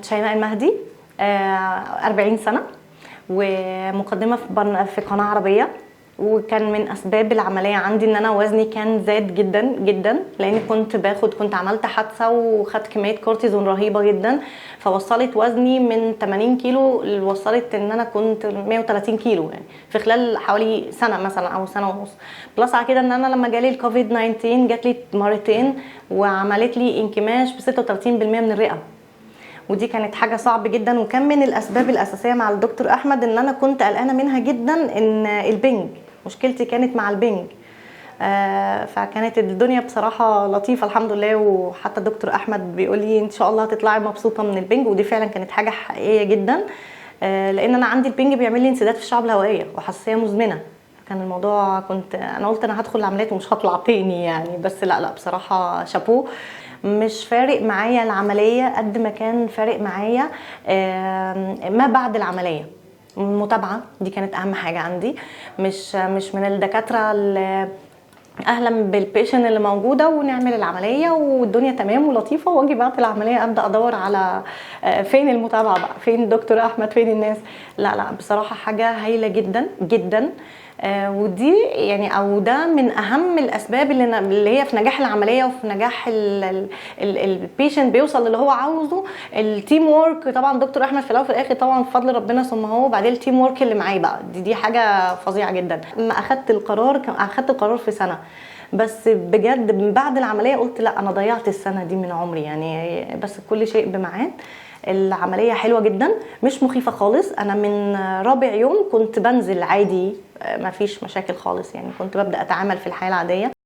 شيماء المهدي، 40 سنة ومقدمة في قناة عربية. وكان من أسباب العملية عندي إن أنا وزني كان زاد جدا جدا، لأن كنت عملت حادثة وخدت كمية كورتيزون رهيبة جدا، فوصلت وزني من 80 كيلو وصلت إن أنا كنت 130 كيلو في خلال حوالي سنة مثلا أو سنة ونص. plus على كده إن أنا لما جالي الكوفيد 19 جات لي مرتين وعملت لي انكماش ب 36% من الرئة، ودي كانت حاجة صعبة جدا. وكان من الأسباب الأساسية مع الدكتور أحمد إن أنا كنت قلقانة منها جدا، إن البنج، مشكلتي كانت مع البنج. فكانت الدنيا بصراحة لطيفة الحمد لله. وحتى الدكتور أحمد بيقول لي إن شاء الله هتطلعي مبسوطة من البنج، ودي فعلا كانت حاجة حقيقية جدا، لأن أنا عندي البنج بيعمل لي انسداد في الشعب الهوائية وحساسية مزمنة. كان الموضوع كنت أنا قلت أنا هدخل العمليات ومش هطلع تاني بس لا لا بصراحة شابوه. مش فارق معايا العملية قد ما كان فارق معايا ما بعد العملية، المتابعة دي كانت أهم حاجة عندي. مش من الدكاترة اللي أهلا بال patient اللي موجودة ونعمل العملية والدنيا تمام ولطيفة، واجي بعد العملية أبدأ أدور على فين المتابعة بقى، فين الدكتور أحمد، فين الناس. لا لا بصراحة حاجة هايلة جدا جدا. ودي يعني او ده من اهم الاسباب اللي هي في نجاح العملية وفي نجاح ال patient بيوصل للي هو عاوزه. ال team work طبعا دكتور احمد في الاول وفي الاخر طبعا بفضل ربنا ثم هو، بعدين ال team work اللي معاه بقى دي حاجة فظيعة جدا. لما اخدت القرار، اخدت القرار في سنة بس، بجد من بعد العملية قلت لا انا ضيعت السنة دي من عمري بس كل شيء بميعاد. العملية حلوة جدا، مش مخيفة خالص. انا من رابع يوم كنت بنزل عادي، ما فيش مشاكل خالص، كنت ببدا اتعامل في الحياة العادية.